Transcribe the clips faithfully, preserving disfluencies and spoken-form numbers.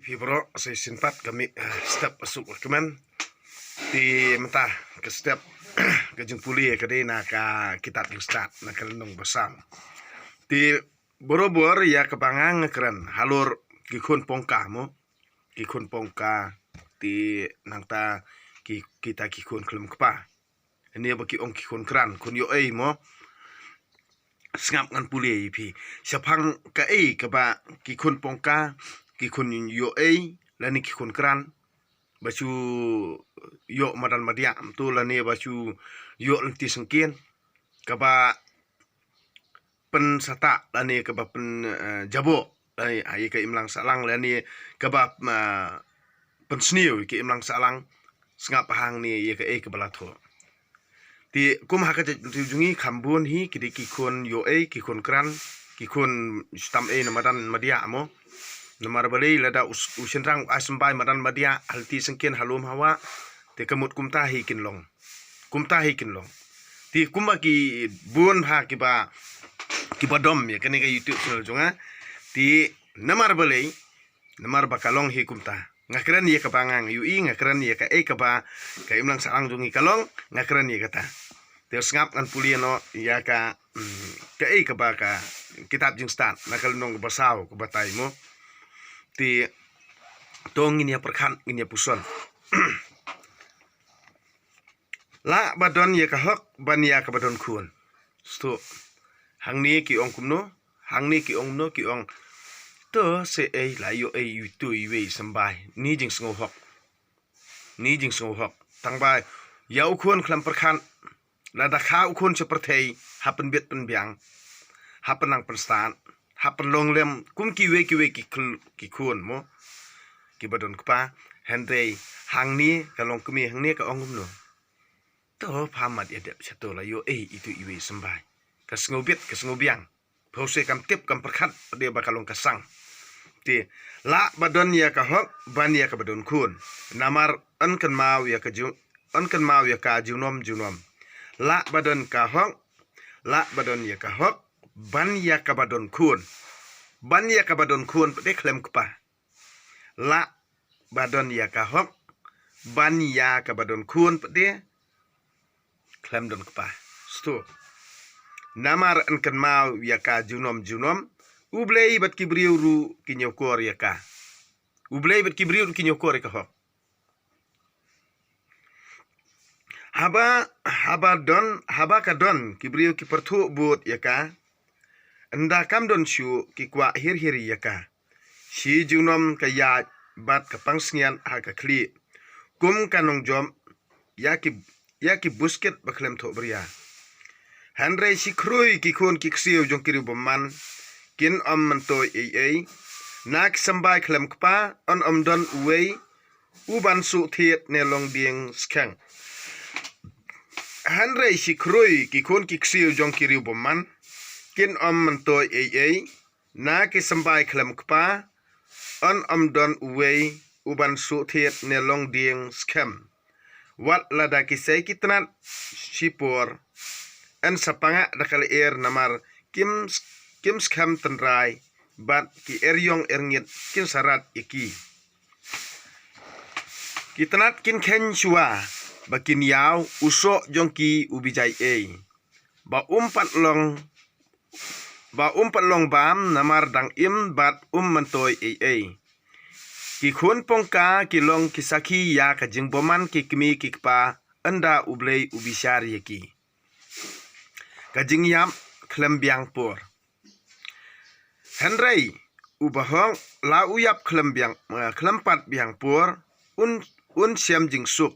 Phi baroh sa shisien pat ka mih, eh, step suk ka kmen. Te mynta ka step ka jingpule ka dei na ka kitab jingstad na ka lynnong ba saw. Te barabor ïa kaba nga kren halor ki khun pongka mo. Ki khun pongka te nangta ki, kita ki khun khlem kpa. Ane ba ki ong ki khun kran, khun ïoh ei mo. Sngap ngan pule ïa phi. Shaphang kaei kaba ki khun pongka, ki khun ïoh ei, lane ki khun kran ba shu ïoh madan madiah, to lane ba shu ïoh lynti syngkien, kaba pynsata lane kaba pyn, eh, jabo, eh, ïa ka imlang sahlang lane kaba, eh, pynsniew ïa ka imlang sahlang. Sngap hangne ïa kaei kaba la thoh. Te kum ha ka jaitbynriew jong ngi kham bun hi ki dei ki khun ïoh ei, ki khun kran, ki khun shu tam ei na madan madiah mo. Namar balei lada u, u shynrang u ai symbai madan madiah ha lynti syngkien ha lum ha wah, te ka mut kumta hi kin long. Kumta hi kin long. Te kumba ki bun ha kiba, kiba dom ïa kane ka YouTube channel jong nga. Te namar balei, namar ba ka long hi kumta. Nga kren ïa kaba nga ïohi, nga kren ïa kaei kaba ka imlang sahlang jong ngi ka long, nga kren ïa kata. Te sngap ngan pule noh ïa ka, mm, kaei kaba ka kitab jingstad na ka lynnong ba saw kaba tai mo. Te to ngin ïa pyrkhat, ngin ïa puson. Lah ba don ïa ka hok ban ïa kaba don khun. Sngewthuh. Hangne ki ong kumno, hangne ki ong kumno, ki ong, to se ei la ïoh ei ïa uto iwei i symbai. Ni jingsngew hok. Ni jingsngew hok. Tang ba ïa u khun khlem pyrkhat. Lada kha u khun sha pyrthei, ha pynbit pynbiang, ha pynnang pynstad, ha pynlong lem kum kiwei kiwei ki khl-, ki khun mo, kiba don kpa. Hynrei hangne ka longkmie, hangne ka ong kumno. To pha mat ïa dep sha to la ïoh ei ïa uto iwei i symbai. Ka sngewbit, ka sngewbiang. Pha u se kam tip kam pyrkhat pat de ba ka long ka sang. Te lah ba don ïa ka hok ban ïa kaba don khun. Namar yn kynmaw ïa ka ju-, yn kynmaw ïa ka junom junom. Lah ba don ka hok, lah ba don ïa ka hok ban ïa kaba don khun. Ban ïa kaba don khun pat de khlem kpa. Lah ba don ïa ka hok ban ïa kaba don khun pat de khlem don kpa. Sngewthuh. Namar yn kynmaw ïa ka junom junom. U Blei bad ki briew ruh ki ñiewkor ïa ka. U Blei bad ki briew ruh ki ñiewkor ïa ka hok. Haba, haba don, haba ka don ki briew ki pyrthuh bud ïa ka. Ynda kam don shuh ki kwah hir hir ïa ka. Shi junom ka ïaid bad ka pansngiat ha ka khlieh. Kum ka nongjop ïa ki, ïa ki buskit ba khlem thohbria. Hynrei shi khrui ki khun ki ksiew jong ki riewbymman kin ym myntoi ei ei. Na ki symbai khlem kpa yn ym don uwei u ban suh thied ne long dieng skhem. Hynrei shi khrui ki khun ki ksiew jong ki riewbymman kin ym myntoi ei ei. Na ki symbai khlem kpa yn ym don uwei u ban suh thied ne long dieng skhem. Wat lada ki sei ki tnat shipor yn sa pangah da ka lyer namar kim, kim skhem tynrai bad ki eriong erngit kin sa rat ïa ki. Ki tnat kin kheiñ shuwa ba kin ïaw u soh jong ki u bijai ei. Ba um pat long, ba um pat long bam namar dang im bad um myntoi ei ei. Ki khun pongka ki long ki sakhi ïa ka jingbymman ki kmie ki kpa ynda U Blei u bishar ïa ki. Ka jingïap khlem biang por. Hynrei u bahok la u ïap khlem biang, eh, khlem pat biang por, un, un shem jingsuk.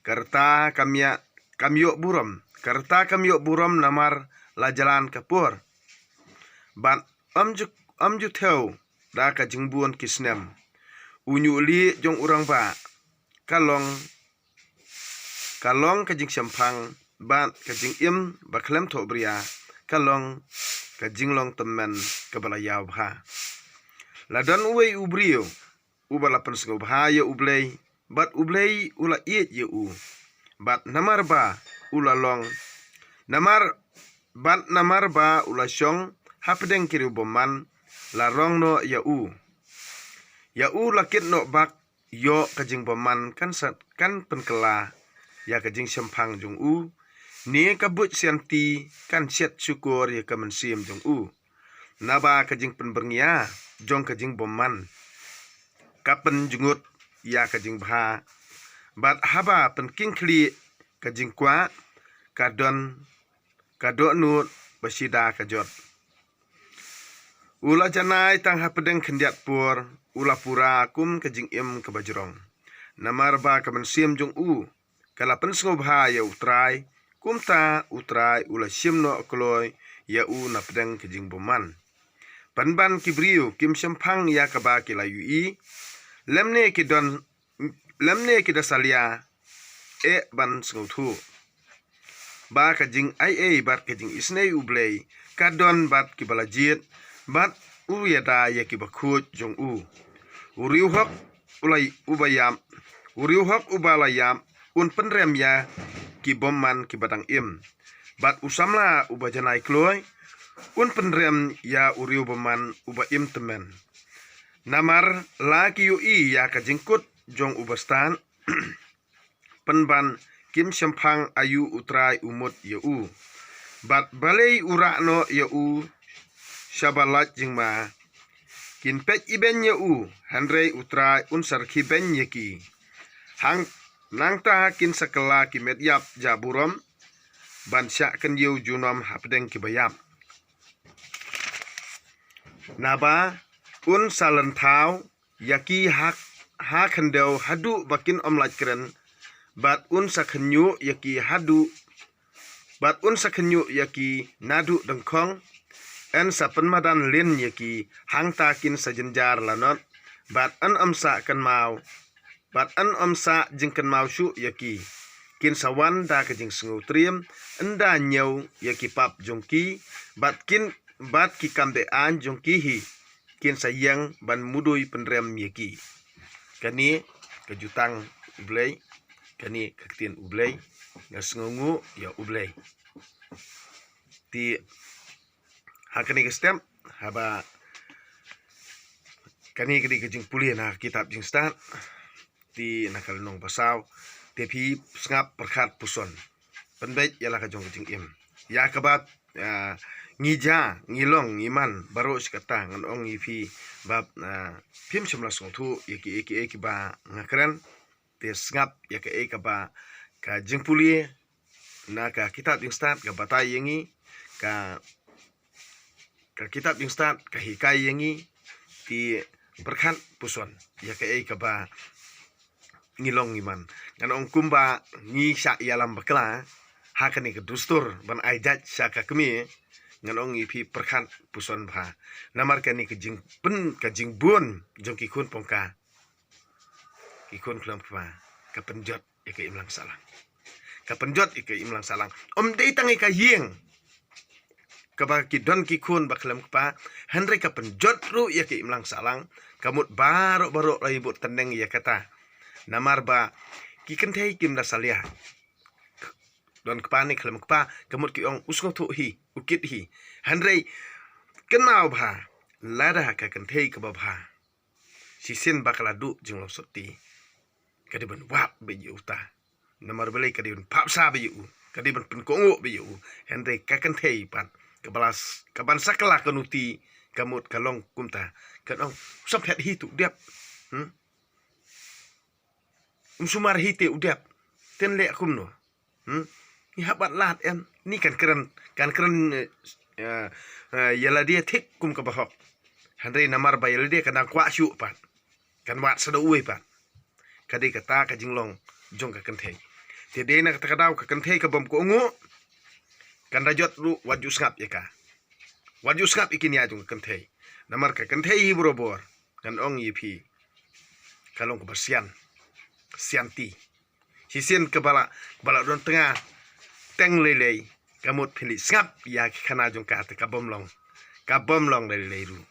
Ka rta kam ïa, kam ïoh burom. Ka rta kam ïoh burom namar la jlan ka por. Bad ym ju, ym ju thew da ka jingbun ki snem. U ñiuh lieh jong u rangbah ka long, ka long ka jingshemphang bad ka jingim ba khlem thohbria ka long ka jinglong tymmen kaba la ïaw bha. La don uwei u briew uba la pynsngewbha ïa U Blei bad U Blei u la ïeit ïa u. Bad namar ba u la long, namar, bad namar ba u la shong hapdeng ki riewbymman la rong noh ïa u. Ïa u la kit noh bak, ïoh ka jingbymman kan sat kan pynkylla ïa ka jingshemphang jong u, ne ka buit sianti kan shet shukor ïa ka mynsiem jong u. Naba ka jingpynbyrngia jong ka jingbymman ka pynjngut ïa ka jingbha, bad haba pynking khlieh ka jingkwah, ka don ka dohnud ba shida ka jot. U la janai tang hapdeng khyndiat por, u la pura kum ka jingim kaba jrong. Namar ba ka mynsiem jong u ka la pynsngewbha ïa U Trai, kumta U Trai u la shim noh kloi ïa u napdeng ka jingbymman. Pynban ki briew kim shemphang ïa kaba ki la ïohi, lymne ki don lymne ki da salia eh ban sngewthuh ba ka jingaiei bad ka jingisynei U Blei ka don bad kiba la jied, bad u ïada ïa kiba khuid jong u. U riewhok u la uba ïap, u riewhok uba la ïap un pynrem ïa ki bymman kiba dang im, bad u samla uba janai kloi un pynrem ïa u riewbymman uba im tymmen. Namar la ki ïohi ïa ka jingkut jong u bastad, pynban kim shemphang aïu U Trai u mut ïa u, bad balei u rah noh ïa u sha ba lait jingma. Kin peit ibeiñ ïa u, hynrei U Trai un sa rkhie beiñ ïa ki. Hang nangta kin sa kylla ki met ïap jaburom ban shah kynïew junom hapdeng kiba ïap. Naba un sa lynthaw ïa ki ha, ha khyndew haduh ba kin ym lait kren, bad un sa khynñiuh ïa ki haduh, bad un sa khynñiuh ïa ki naduh dyngkhong. Yn sa pynmadan lin ïa ki, hangta kin sa jynjar lanot, bad yn ym sa kynmaw, bad yn ym sa jingkynmaw shuh ïa ki. Kin sa wan da ka jingsngewtriem, ynda ñiew ïa ki pap jong ki, bad kin, bad ki kam be-aiñ jong ki hi, kin sa ïeng ban mudui pynrem ïa ki. Kane ka jutang U Blei, kane ka ktien U Blei, nga sngewnguh ïa U Blei. Te ha kane ka step, haba kane ka dei ka jingpule na ka kitab Jingstad, te na ka lynnong ba saw, te phi sngap, pyrkhat, puson. Pynbeit ïa la ka jong ka jingim. Ïa kaba, ah, ngi ja, ngi long, ngi man, baroh shi katta, ngan ong ïa phi ba, ah, phim shym la sngewthuh ïa kiei kiei kiba nga kren. Te sngap ïa kaei kaba ka jingpule na ka kitab Jingstad ka batai ïa ngi, ka, ka kitab Jingstad ka hikai ïa ngi. Te pyrkhat, puson ïa kaei kaba ngi long ngi man. Ngan ong kumba ngi shah ïalam bakla ha kane ka dustur ban ai jait sha ka kmie, ngan ong ïa phi, pyrkhat, puson bha. Namar kane ka jingpyn, ka jingbun jong ki khun pongka, ki khun khlem kpa, ka pynjot ïa ka imlang sahlang. Ka pynjot ïa ka imlang sahlang. Ym dei tang ïa ka ïing kaba ki don ki khun ba khlem kpa, hynrei ka pynjot ruh ïa ka imlang sahlang. Ka mut baroh baroh la ïa bud tneng ïa kata. Namar ba ki kynthei kim da salia. Don kpa ne khlem kpa, ka mut ki ong u sngewthuh hi, u kit hi. Hynrei kynmaw bha, lada ka kynthei kaba bha, shisien ba ka la duh jinglong sotti, ka dei ban wad beit ïa uta. Namar balei? Ka dei ban phah bsa beit ïa u, ka dei ban pynkohnguh beit ïa u. Hynrei ka kynthei pat, kaba la s-, kaban sa kylla ka nuti, ka mut ka long kumta. Kan ong, u sa phet hi te u dep. Hmm? Um sumar hi te u dep. Ten leh kumno? Hmm? Ngi hap bat lad em. Ni kan kren, kan kren, eh, eh, eh, ïa lade thik kum kaba hok. Hynrei namar ba ïa lade kan dang kwah shuh pat, kan wad sa da uwei pat. Ka dei kata ka jinglong jong ka kynthei. Te dei na kata ka daw ka kynthei ka bym kohnguh, kan da jot ruh, wat ju sngap ïa ka. Wat ju sngap ïa ki nia jong ka kynthei. Namar ka kynthei hi barabor, ngan ong ïa phi, ka long kaba sian, sianti. Shisien kaba la, kaba la don tnga teng lei lei, ka mut phi leit sngap ïa ki khana jong ka te ka bym long, ka bym long lei lei ruh.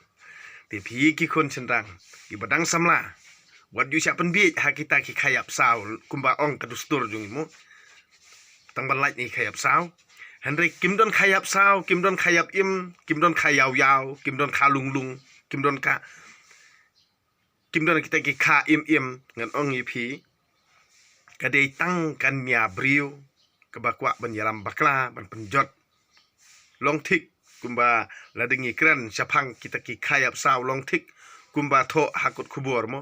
Te phi ki khun shynrang kiba dang samla, wat ju shah pynbieit ha kita ki kha ïap saw, kumba ong ka dustur jong ngi mo. Tang ban lait na ki kha ïap saw. Hynrei kim don kha ïap saw, kim don kha ïap im, kim don kha ïaw ïaw, kim don kha lung lung, kim don kha Kim don kita ki kha im im, ngan ong ïa phi. Ka dei tang ka nia briew kaba kwah ban ïalam bakla, ban pynjot. Long thik kumba la dang ïakren shaphang kita ki kha ïap saw, long thik kumba thoh ha kot khubor mo.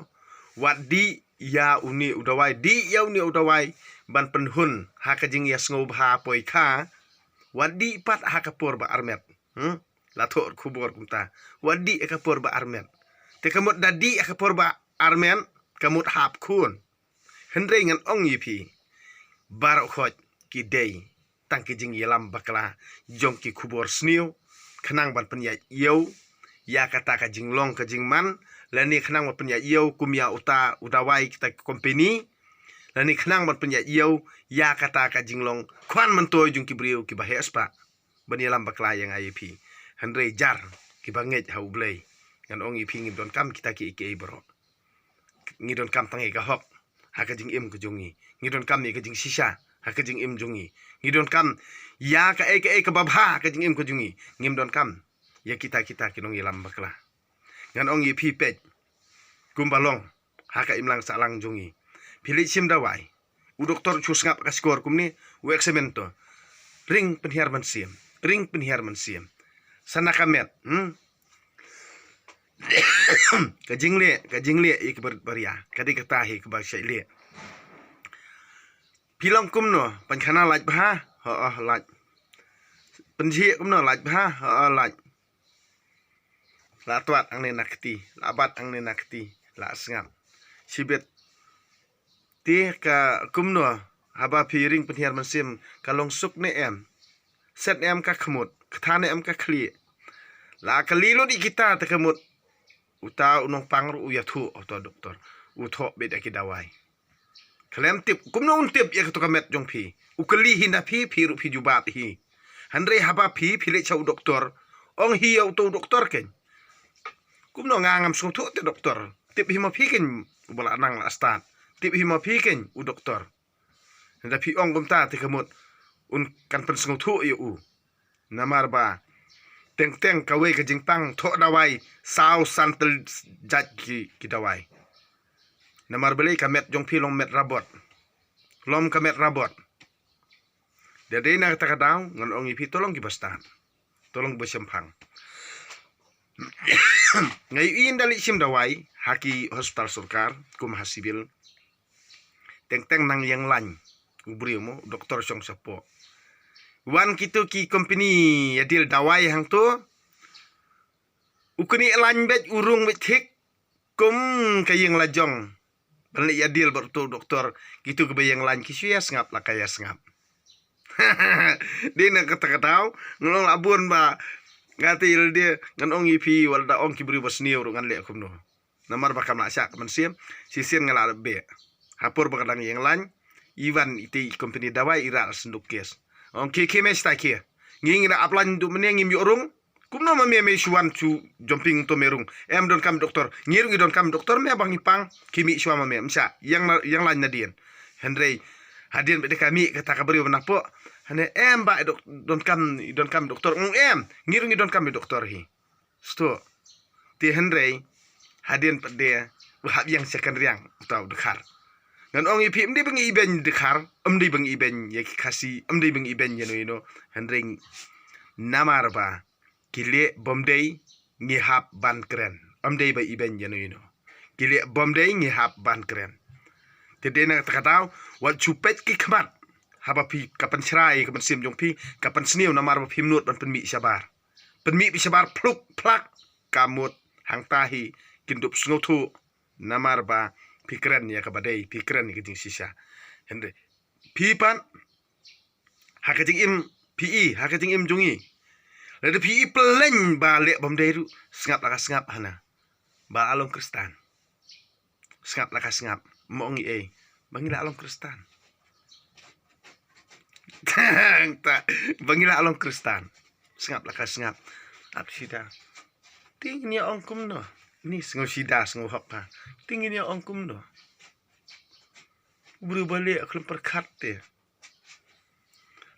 Wat dih ïa une u dawai, dih ïa une u dawai ban pynhun ha ka jingïasngewbha poi kha. Wat dih pat ha ka por ba armet. Hmm? La thoh khubor kumta. Wat dih ha ka por ba armet. Te ka mut da dih ha ka por ba armet, ka mut hap khun. Hynrei ngan ong ïa phi, baroh khoit ki dei tang ki jingïalam bakla jong ki khubor sniew, khnang ban pynïaid ïew ïa kata ka jinglong ka jingman, lane khnang ban pynïaid ïew kum ïa uta u dawai kita ki company, lane khnang ban pynïaid ïew ïa kata ka jinglong khwan myntoi jong ki briew kiba heh spah ban ïalam bakla ïa nga ïa phi. Hynrei jar kiba ngeit ha U Blei, ngan ong ïa phi, ngim donkam kita kiei kiei baroh. Ngi donkam tang ïa ka hok ha ka jingim ka jong ngi. Ngi donkam ïa ka jingshisha ha ka jingim jong ngi. Ngi donkam ïa kaei kaei kaba bha ha ka jingim ka jong ngi. Ngim donkam ïa kita kita ki nongïalam bakla. Ngan ong ïa phi, peit kumba long ha ka imlang sahlang jong ngi. Phi leit shim dawai, u doktor u shu sngap ka shkor kumne, u examine to. Ring pynhiar mynsiem, ring pynhiar mynsiem. Sa na ka met, hmm? Ka jingleh, ka jingleh ïa ki barit baria, ka dei kata hi kaba shait leh. Phi long kumno? Pynkhana lait bha? Ho, oh, lait. Pynjhieh kumno? Lait bha? Ho, oh, lait. La twat hangne na kti, la bat hangne na kti, la sngap. Shibit. Te ka kumno, haba phi ring pynhiar mynsiem, ka long suk ne em? Set ne em ka khmut, kata ne em ka khlieh? La kylli lut ïa kita te ka mut uta u nongpang ruh u ïathuh, uta u doktor u thoh beit ïa ki dawai. Khlem tip, kumno un tip ïa kato ka met jong phi? U kylli hi na phi, phi ruh phi jubab hi. Hynrei haba phi, phi leit sha u doktor, ong hi ïa uto u doktor kein. Kumno nga ngam sngewthuh te doktor? Tip hi ma phi kein uba la nang la stad. Tip hi ma phi kein u doktor. Hynda phi ong kumta te ka mut un kan pynsngewthuh ïa u. Namar ba teng teng kawei ka jingpang thoh dawai saw san tylli jait ki, ki dawai. Namar balei? Ka met jong phi long met rabot. Long ka met rabot. Da dei na kata ka daw ngan ong ïa phi, to long kiba stad, to long ba shemphang. Nga ïohi ynda leit shim dawai ha ki hospital sorkar kum ha civil, teng teng nang ïeng lain u briew mo, doktor shong shapoh. Wan kito ki company ïa deal dawai hangto, u knieh lain beit, u rung beit thik kum ka ïing la jong. Ban leit ïa deal bad uto u doktor, kito kiba ïeng lain ki shu ïa sngap la ka ïa sngap. Dei na kata ka daw ngan ong la bun ba nga te ïa lade, ngan ong ïa phi, wat la da ong ki briew ba sniew ruh ngan leh kumno. Namar ba kam lah shah ka mynsiem, shisien nga lah beh. Ha por ba ka dang ïeng lain, i wan ite i company dawai, i rah sanduk kes. Ong khie khie me shata khie. Ngi ngi da ap lain duh mynne, ngim ïoh rung. Kumno ma me me shu wan shu jumping to me rung? Em donkam doktor. Ngi ruh ngi donkam doktor, me ba ngi pang. Khie mih shuwa ma me. Ym shah. Ïeng na, ïeng lain nadien. Hynrei hadien bad ka mih kata ka briew na poh, hane em ba dok-, donkam, donkam doktor. Ong em. Ngi ruh ngi donkam doktor hi. Sto. Te hynrei hadien pat de u hap ïeng sha kynriang uta u dkhar. Ngan ong ïa phi, ym dei ba ngi ibeiñ dkhar, ym dei ba ngi ibeiñ ïa ki Khasi, ym dei ba ngi ibeiñ ïa no ïa no. Hynrei namar ba ki leh bym dei, ngi hap ban kren. Ym dei ba ibeiñ ïa no ïa no. Ki leh bym dei, ngi hap ban kren. Te dei na kata ka daw wat shu peit ki khmat. Haba phi, ka pynshrai ka mynsiem jong phi, ka pynsniew, namar ba phim nud ban pynmih shabar. Pynmih phi shabar phluk phlak, ka mut hangta hi kin dup sngewthuh. Namar ba phi kren ïa kaba dei, phi kren ïa ka jingshisha. Hynrei phi pat ha ka jingim, phi i ha ka jingim jong i, lada phi i pyllein ba leh bym dei ruh, sngap la ka sngap hana. Ba la long Khristan. Sngap la ka sngap. Mo ngi ei, ba ngi la long Khristan. Ta, ba ngi la long Khristan. Sngap la ka sngap. Ap sida. Te ngin ïa ong kumno? Ni sngew sida, sngew hok ha. Te ngin ïa ong kumno? U briew ba leh khlem pyrkhat te.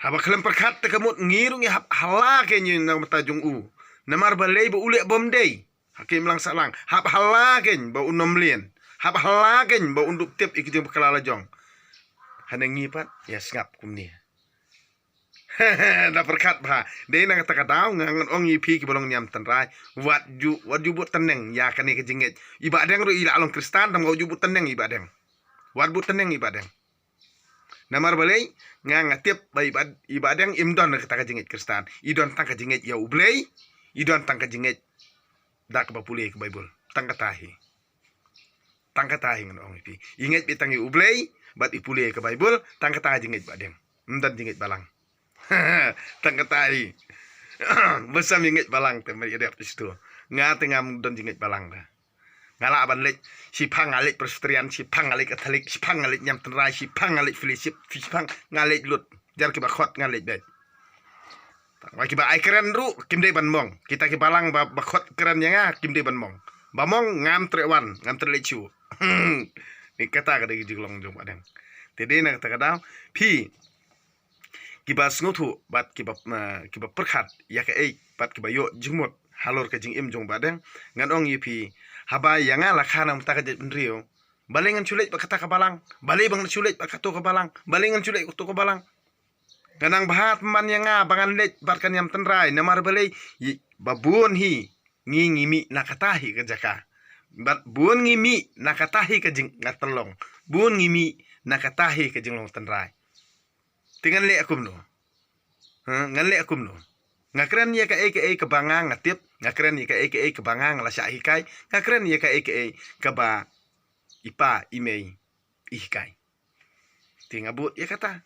Haba khlem pyrkhat te ka mut ngi ruh ngi hap hala ke ngi na ka bynta jong u. Namar balei? Ba u leh bym dei. Ha ka imlang sahlang. Hap hala kein ba un ym lien. Hap hala kein ba un dup tip ïa ki jingbakla la jong. Haneng ngi pat ïa sngap kumne. Da pyrkhat bha. Dei na kata ka daw nga ngan ong ïa phi kiba long niam tynrai. Wat ju, wat ju bud tneng ïa kane ka jingngeit. I Bah Deng ruh i la long Khristan, tang wat ju bud tneng i Bah Deng. Wat bud tneng i Bah Deng. Namar balei, nga nga tip ba i Bah, i Bah Deng im don kata ka jingngeit Khristan. I don tang ka jingngeit ïa U Blei. I don tang ka jingngeit da kaba pule ka Baibl. Tang kata hi. Tang kata hi ngan ong ïa phi. I ngeit beit tang ïa U Blei, bad i pule ka Baibl, tang kata jingngeit Bah Deng. Ym don jingngeit balang. Tang kata hi. Ba sam ïa ngeit balang te ma ïa dep tu. Nga te ngam don jingngeit balang da. Nga lah ban leit, shiphang nga leit Presbyterian, shiphang nga leit Katholik, shiphang nga leit niam tynrai, shiphang nga leit fellowship, shiphang nga leit lut. Jar kiba khot nga leit beit. Tang ba kiba ai kren ruh kim dei ban mong. Kita ki balang ba, ba khot kren ïa nga kim dei ban mong. Ba mong ngam treh wan, ngam treh leit shuh. Ni kata ka dei ka jinglong jong Bah Deng. Te dei na kata ka daw phi kiba sngewthuh bad kiba, eh, kiba pyrkhat ïa kaei bad kiba ïoh jingmut halor ka jingim jong Bah Deng, ngan ong ïa phi, haba ïa nga la kha na mynta ka jaitbynriew, balei ngan shu leit bad kata ka balang? Balei ba ngan shu leit bad kato ka balang? Balei ngan shu leit kato ka balang? Ka nang bha tymmen ïa nga ba ngan leit bad ka niam tynrai, namar balei? Ba bun hi ngi ngi mih na kata hi ka jaka. Bad bun ngi mih na kata hi ka jing, nga tynlong. Bun ngi mih na kata hi ka jinglong tynrai. Te ngan leh kumno? Ha, ngan leh kumno? Nga kren ïa kaei kaei kaba nga nga tip, nga kren ïa kaei kaei kaba nga nga la shah hikai, nga kren ïa kaei kaei kaba i pa i mei i hikai. Te nga bud ïa kata.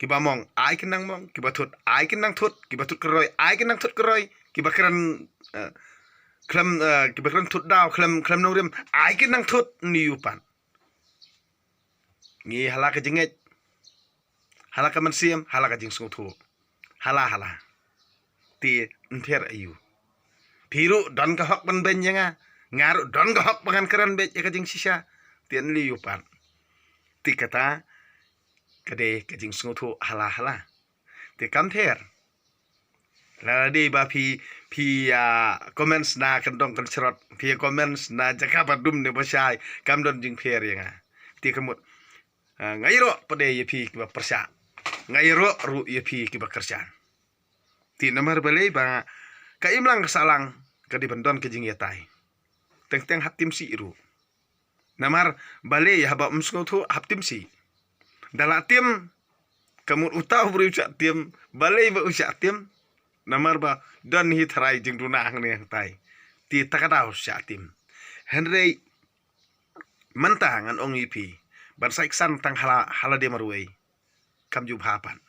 Kiba mong ai kin nang mong, kiba thut ai kin nang thut, kiba thut kroi ai kin nang thut kroi, kiba kren, eh, khlem, eh, kiba kren thut daw, khlem, khlem nongrim ai kin nang thut, ni u pan. Ngi hala ka jingngeit, hala ka mynsiem, hala ka jingsngewthuh. Hala hala. Te nther ayu. Phi ruh don ka hok ban beiñ ïa nga. Nga ruh don ka hok ba ngan kren beit ïa ka jingshisha. Te nli yu pat. Te kata ka dei ka jingsngewthuh hala hala. Te kam ther. Lada dei ba phi, phi, ah, comments na kyndong kynshrot, phi comments na jaka ba dum ne ba shai, kam don jingpher ïa nga. Te ka mut, ah, nga ïaroh pat ïa phi kiba pyrshah. Nga ïaroh ruh ïa phi kiba kyrshan. Te namar balei ba ka imlang ka sahlang ka dei ban don ka jingïatai. Teng teng hap tim sih ruh. Namar balei haba ym sngewthuh hap tim sih. Da la tim, ka mut uta u briew u shah tim, balei ba u shah tim. Namar ba don hi tharai jingduna hangne hangtai. Te ta ka daw shah tim. Hynrei mynta ngan ong ïa phi ban sa ïaksan tang hala, hala de marwei. Kam ju bha pat.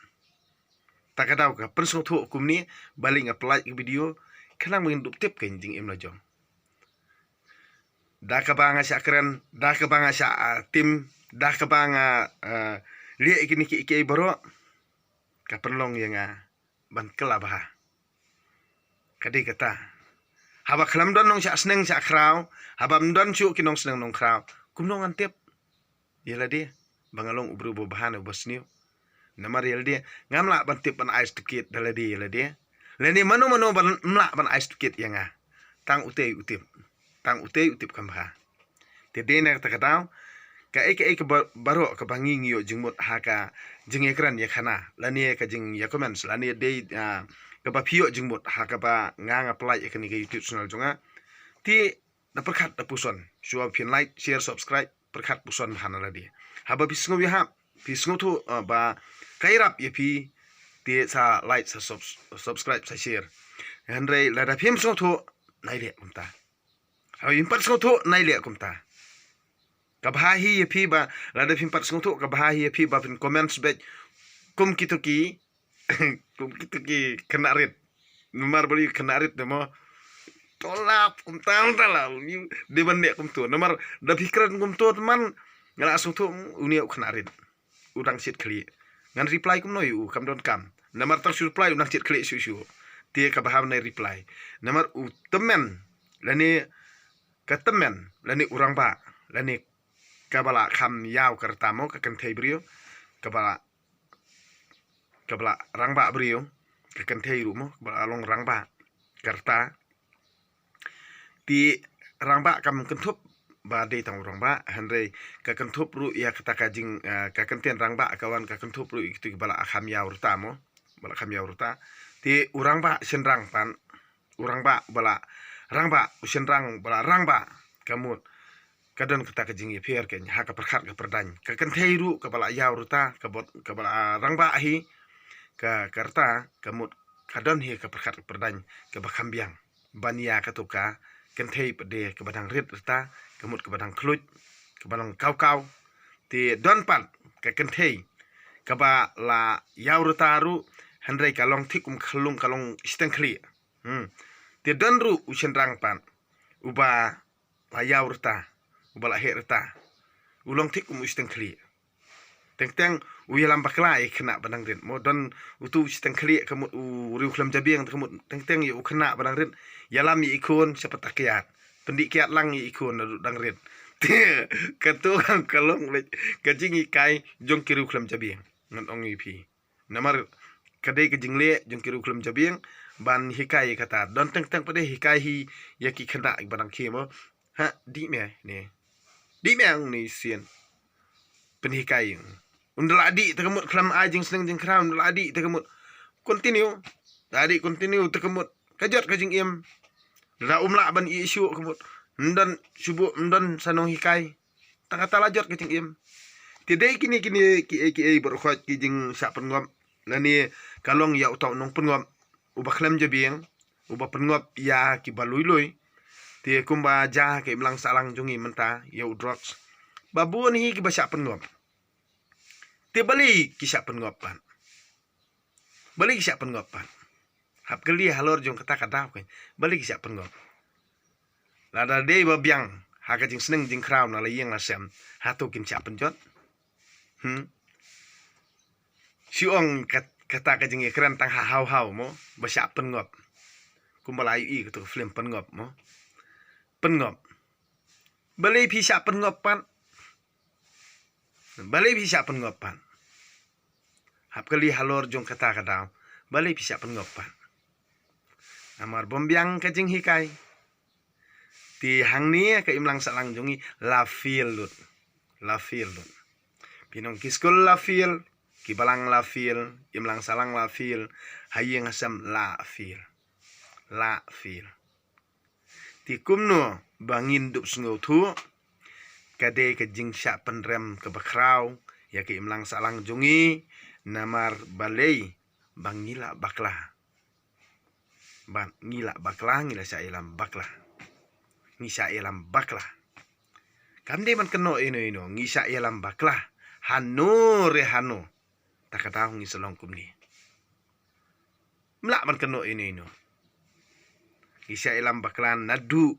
Ta ka daw ka pynsngewthuh kumne, balei nga pynlait ka video, khnang ba ngin dup tip ka jingim la jong. Da kaba nga shah kren, da kaba nga shah, ah, tim, da kaba nga, ah, lieh ïa kine kiei kiei baroh, ka pynlong ïa nga ban kylla bha. Ka dei kata. Haba khlem don nongshah sneng shah khraw, haba ym don shuh ki nongsneng nongkhraw, kumno ngan tip ïa lade ba nga long u briew uba bha ne uba sniew? Namar ïa lade ngam lah ban tip ban ai stukit da lade ïa lade. Lane mano mano ban, ym lah ban ai stukit ïa nga. Tang utei u tip. Tang utei u tip kam bha. Te dei na kata ka daw, kaei kaei kaba, baroh kaba ngi ngi ïoh jingmut ha ka jingïakren ïakhana, lane ka jingïa comments, lane dei, ah, kaba phi ïoh jingmut ha kaba nga nga pynlait ïa kane ka YouTube channel jong nga. Te da pyrkhat da puson. Shuwa phin like, share, subscribe, pyrkhat puson bha na lade. Haba phi sngew ïahap, phi sngewthuh, ah, ba ka ïarap ïa phi, te sa like, sa subs-, subscribe, sa share. Hynrei lada phim sngewthuh, nai leh kumta. Haba phim pat sngewthuh, nai leh kumta. Ka bha hi ïa phi ba, lada phim pat sngewthuh, ka bha hi ïa phi ba phin comments beit kum kito ki, kum kito ki khynnah rit. Namar balei khynnah rit te mo. To lap kumta kumta la. Dei ban leh kumto. Namar da phi kren kumto te man, nga la sngewthuh une u khynnah rit. U dang shit khlieh. Ngan reply kumno ïa u, kam don kam. Namar tang shu reply u dang shit khlieh shuh shuh. Te ka bha ban reply. Namar u tymmen lane ka tymmen lane u rangbah lane kaba la kham ïaw ka rta mo, ka kynthei briew, kaba la, kaba la rangbah briew, ka kynthei ruh mo, kaba la long rangbah ka rta. Te rangbah kam kynthup ba dei tang u rangbah, hynrei ka kynthup ruh ïa kata ka jing, eh, ka kyntien rangbah ka wan ka kynthup ruh ïa kitu kiba la kham ïaw rta mo, ba la kham ïaw rta. Te u rangbah shynrang pat, u rangbah ba la rangbah, u shynrang ba la rangbah, ka mut ka don kata ka jingïapher kein ha ka pyrkhat ka pyrdaiñ. Ka kynthei ruh kaba la ïaw rta, kaba, kaba la rangbah hi, ka, ka rta, ka mut ka don hi ka pyrkhat ka pyrdaiñ kaba kham biang ban ïa katu ka kynthei pat de kaba dang rit rta, ka mut kaba dang khluit, kaba dang kaw kaw. Te don pat ka kynthei kaba la ïaw rta ruh, hynrei ka long thik kum khlung, ka long shiteng khlieh. Hmm. Te don ruh u shynrang pat uba la ïaw rta, uba la heh rta, u long thik kum u shiteng khlieh. Teng teng u ïalam bakla ïa ki khynnah ba dang rit mo. Don utu u shiteng khlieh ka mut u riewkhlem jabieng, ka mut teng teng ïa u khynnah ba dang rit ïalam ïa i khun sha pata kiad, pyndih kiad lang ïa i khun naduh dang rit. Te katu ka long leh ka jinghikai jong ki riewkhlem jabieng, ngan ong ïa phi. Namar ka dei ka jingleh jong ki riewkhlem jabieng ban hikai ïa kata. Don teng teng pat de hikai hi ïa ki khynnah ba dang khie mo. Ha, dih me ne, dih me ang ni sien. Pynhikai. Un da la dih te ka mut, khlem ai jingsneng jingkhraw, un da la dih te ka mut. Continue. Da dih continue te ka mut ka jot ka jingim. Da um lah ban ïeh shuh ka mut. Ym don shuh, ym don sa nonghikai. Tang kata la jot ka jingim. Te dei kine, kine kiei kiei baroh khoit ki jingshah pynngop. Lane ka long ïa uta u nongpynngop uba khlem jabieng, uba pynngop ïa kiba lui lui. Te kumba jia ka imlang sahlang jong ngi mynta ïa u drugs, ba bun hi kiba shah pynngop. Te balei ki shah pynngop pat? Balei ki shah pynngop pat? Hap kylli halor jong kata ka daw kein, balei ki shah pynngop? Lada dei ba biang ha ka jingsneng jingkhraw na la ïing la sem, hato kin shah pynjot? Hmm. Shu ong kat-, kata ka jingïakren tang ha haw haw mo, ba shah pynngop. Kumba la ïohi katu ka film Pynngop mo. Pynngop. Balei phi shah pynngop pat? Balei phi shah pynngop pat? Hap kylli halor jong kata ka daw, balei phi shah pynngop pat? Namar bym biang ka jinghikai. Te hangne ka imlang sahlang jong ngi la fail lut. La fail lut. Phi nong ki skul la fail, ki balang la fail, imlang sahlang la fail, ha ïing ha sem la fail. La fail. Te kumno ba ngin dup sngewthuh? Ka dei ka jingshah pynrem kaba khraw ïa ka imlang sahlang jong ngi. Namar balei? Ba ngi la bakla. Ba ngi la bakla, ngi la shah ïalam bakla. Ngi shah ïalam bakla. Kam dei ban kynnoh ïano ïano, ngi shah ïalam bakla. Hano re hano. Ta ka daw ngi sa long kumne. Ym lah ban kynnoh ïano ïano. Ngi shah ïalam bakla naduh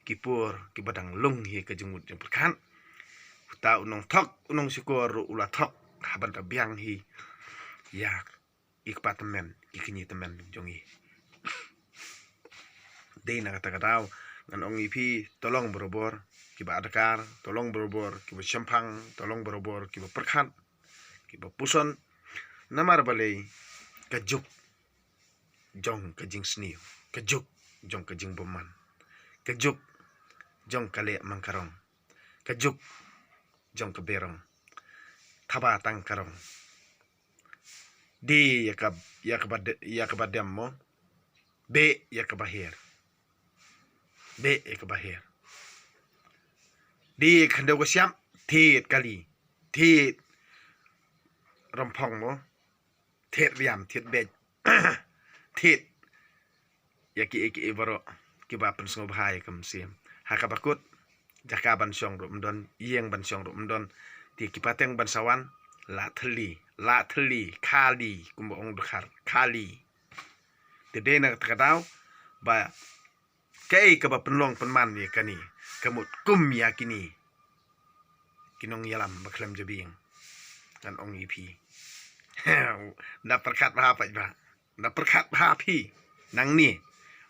ki por kiba dang lung hi ka jingmut jingpyrkhat. Uta u nongthok u nongshukor ruh u la thok ha ban da biang hi ïa i kpa tymmen, i kñi tymmen jong ngi. Dei na kata ka daw ngan ong ïa phi, to long barabor kiba adkar, to long barabor kiba shemphang, to long barabor kiba pyrkhat, kiba puson. Namar balei? Ka juk jong ka jingsniew, ka juk jong ka jingbymman, ka juk jong ka leh mang ka rong, ka juk jong ka berong. Thaba tang ka rong. Die ïa ka, ïa kaba de-, ïa kaba dem mo. Beh ïa kaba her. Beh ïa kaba her. Die khyndew ka shyiap, thied kali, thied rymphong mo. Thied riam, thied bej. Thied ïa kiei kiei baroh kiba pynsngewbha ïa ka mynsiem. Ha kaba kut, jaka ban shong ruh ym don, ïing ban shong ruh ym don. Te ki pateng ban sa wan, la thylli, la thylli, khali, kumba ong u dkhar, khali. Te dei na kata ka daw ba kaei kaba pynlong pynman ïa kane, ka mut kum ïa kine ki nongïalam ba khlem jabieng. Ngan ong ïa phi, da pyrkhat bha paidbah. Da pyrkhat bha phi. Nangne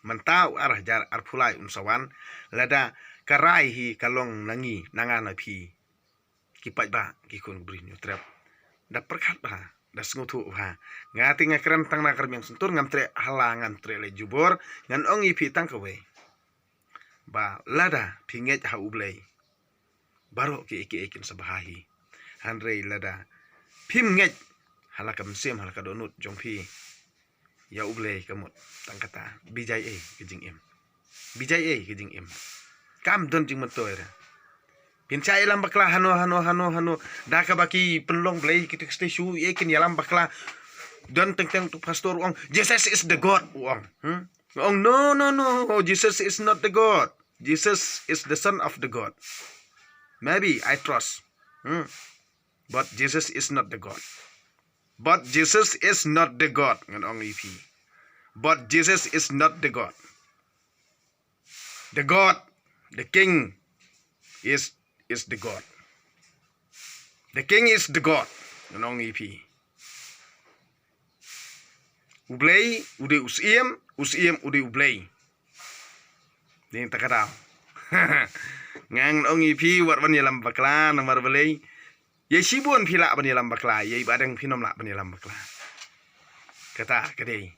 mynta u ar hajar arphew lai un sa wan, lada ka rai hi ka long na ngi, na nga na phi, ki paidbah, ki khun ki briew Hynñiewtrep. Da pyrkhat bha, da sngewthuh bha. Nga te nga kren tang na ka rmiang Santur, ngam treh ha la, ngam treh leit jubor. Ngan ong ïa phi tang kawei. ba lada phi ngeit ha U Blei, baroh kiei kiei kin sa bha hi. Hynrei lada phim ngeit ha la ka mynsiem, ha la ka dohnud jong phi ïa U Blei, ka mut tang kata, bijai ei ka jingim. Bijai ei ka jingim. Kam don jingmyntoi re. Phin shah ïalam bakla hano hano hano hano. Da kaba ki pynlong Blei, ki tu ki shu ei kin ïalam bakla. Don teng teng tu pastor u ong, "Jesus is the God," u ong. Hmm? U ong, "No, no, no, Jesus is not the God. Jesus is the Son of the God. Maybe I trust. Hmm? But Jesus is not the God. But Jesus is not the God," ngan ong ïa phi. But Jesus is not the God. The God, the King is, is the God. The King is the God, ngan ong ïa phi. U Blei u dei u Syiem, u Syiem u dei U Blei. Dei ta ka daw. Ngan ong ïa phi, wat ban ïalam bakla, namar balei? Ïa shibun phi lah ban ïalam bakla, ïa i Bahdeng phin ym lah ban ïalam bakla. Kata ka dei.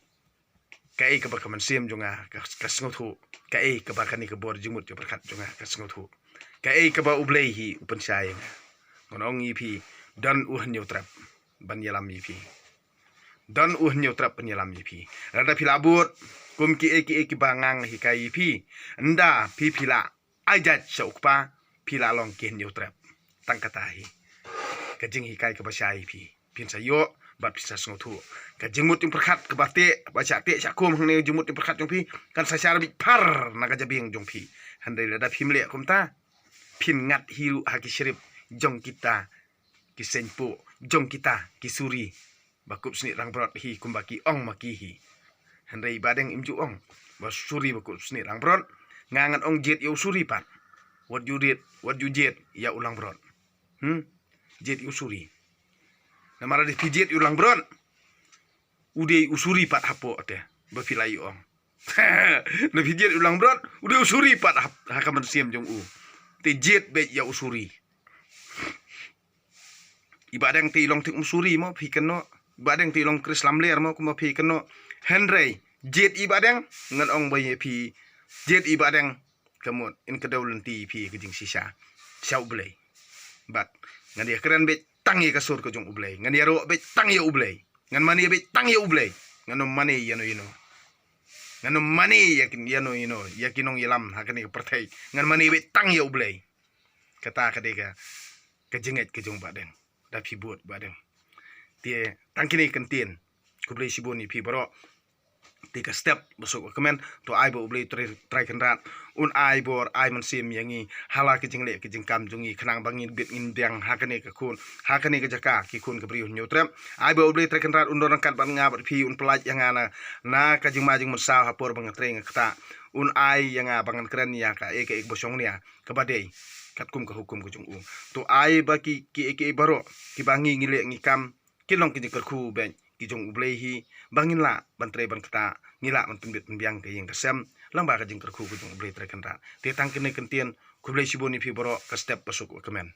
Kaei kaba ka mynsiem jong nga ka, ka sngewthuh. Kaei kaba kane ka bor jingmut jingpyrkhat jong nga ka sngewthuh. Kaei kaba U Blei hi u pynshai ïa nga. Ngan ong ïa phi, don u Hynñiewtrep ban ïalam ïa phi. Don u Hynñiewtrep ban ïalam ïa phi. Lada phi la bud kum kiei kiei kiba nga hikai ïa phi, ynda phi, phi la ai jait sha u Kpa, phi la long ki Hynñiewtrep. Tang kata hi. Ka jinghikai kaba shai ïa phi, phin sa ïoh bad phin sa sngewthuh. Ka jingmut jingpyrkhat kaba teh, ba shah teh shah khum hangne, jingmut jingpyrkhat jong phi kan sa shah bit phar na ka jabieng jong phi. Hynrei lada phim leh kumta, phin ngat hi ruh ha ki shrip jong kita ki seng puh, jong kita ki suri ba kup snieh langbrot hi, kumba ki ong ma ki hi. Hynrei i Bahdeng im ju ong ba suri ba kup snieh langbrot. Nga ngan ong jied ïa u suri pat. Wat ju jied, wat ju jied ïa u langbrot. Hmm? Jied ïa u suri. Namar lada phi jied ïa u langbrot, u dei u suri pat hapoh te ba phi la ïoh ong. Lada phi jied ïa u langbrot, u dei u suri pat ha, ha ka mynsiem jong u. Te jied beit ïa u suri. I Bahdeng te i long thik um suri mo phi kynnoh. I Bahdeng te i long Kris lamler mo kumba phi kynnoh. Hynrei jied i Bahdeng, ngan ong ba ïa phi, jied i Bahdeng, ka mut in kdew lynti ïa phi ka jingshisha sha U Blei. Bad ngan ïa kren beit tang ïa ka sur ka jong U Blei. Ngan ïaroh beit tang ïa U Blei. Ngan mane beit tang ïa U Blei. Ngan ym mane ïano ïano. Ngan ym mane ïa kin, ïano ïano, ïa ki nongïalam ha kane ka pyrthei. Ngan mane beit tang ïa U Blei. Kata ka dei ka, ka jingngeit ka jong Bahdeng. Da phi bud Bahdeng. Te tang kine ki kyntien. Khublei shibun ïa phi baroh. Te ka step ba suk ba kmen, to ai ba U Blei Trai, Trai Kynrad un ai bor ai mynsiem ïa ngi ha la ki jingleh ki jingkam jong ngi, khnang ba ngin bit ngin biang ha kane ka khun, ha kane ka jaka ki khun ka briew Hynñiewtrep. Ai ba U Blei Trai Kynrad un don ryngkat bad nga bad phi, un pyllait ïa nga na, na ka jingma jingmynsaw ha por ba nga trei nga ktah. Un ai ïa nga ba ngan kren ïa kaei kaei kaba shongnia kaba dei katkum ka hukum ka jong u. To ai ba ki, ki, ki baroh kiba ngi, ngi leh ngi kam, ki long ki jingkyrkhu beit ki jong U Blei hi, ba ngin lah ban trei ban ktah, ngi lah ban pynbit pynbiang ka ïing ka sem lyngba ka jingkyrkhu ka jong U Blei Trai Kynrad. Te tang kine ki kyntien, khublei shibun ïa phi baroh, ka step ba suk ba kmen.